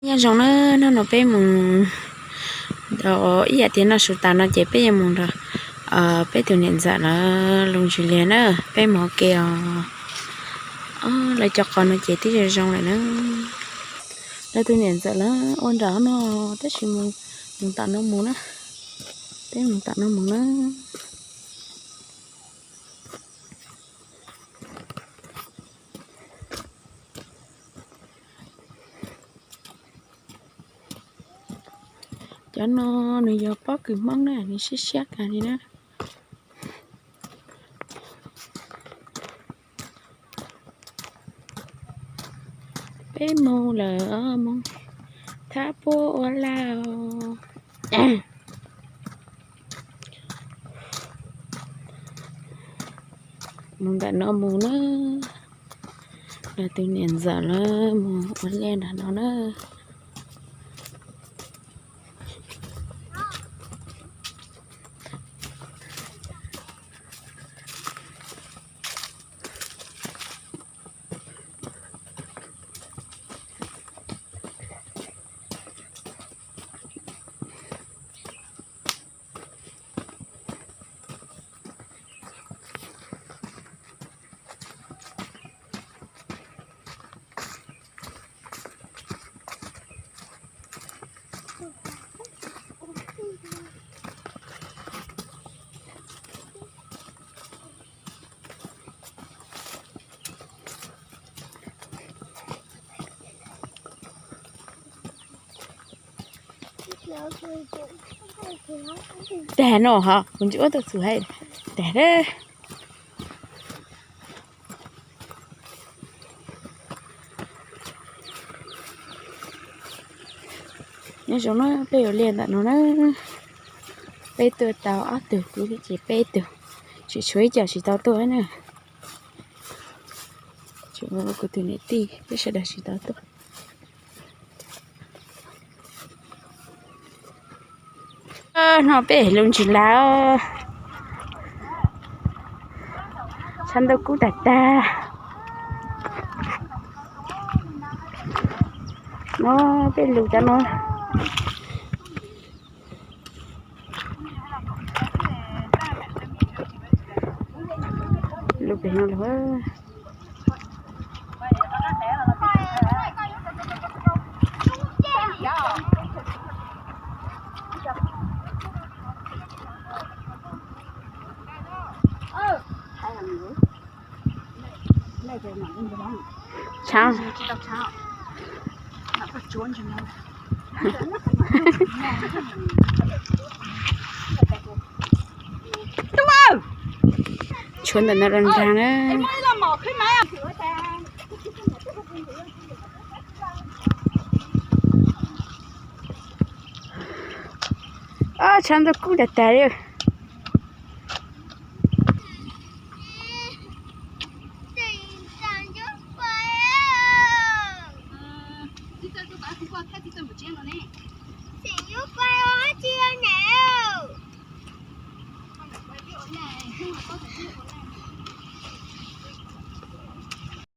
Nyob zoo na, hnub no peb mus, ib yam tias noj su tas no ces peb yuav mus nrog peb tus niam ntxawm lawv loo ntsis liaj na. Peb mus ua ke os. Lawv cov qos no ces twb zoo zoo lawm na. Lawv tus niam ntxawm lawv ua nram no, tab sis mus, mus tom no mus na. Peb mus tom no mus na. Cov no nws yog pob kws Hmoob na, nws siab siab kawg li na. Peb mus lawm, mus thab puab ua laj. Mus nram no mus na, lawv tus niam ntxawm lawv mus ua liaj nram no na. Tag no hos, kuv tsis ua tau txhum hais. Tag. Nyob zoo na, peb yuav liaj ntawm no na. Peb tuaj tau ob tug, kuv ces peb tug, tseem tshuav ib co tsis tau tuaj na. Tseem muaj kuv tus niam tij, peb sawv daws tsis tau tuaj. No peb loo ntsis lawm. Tshav ntuj kub tag tag. No peb lug cov no. Lug pem no lug. Tshav. Tshuav ntawm no rau nraag na. Tshav ntuj kub tag tag li.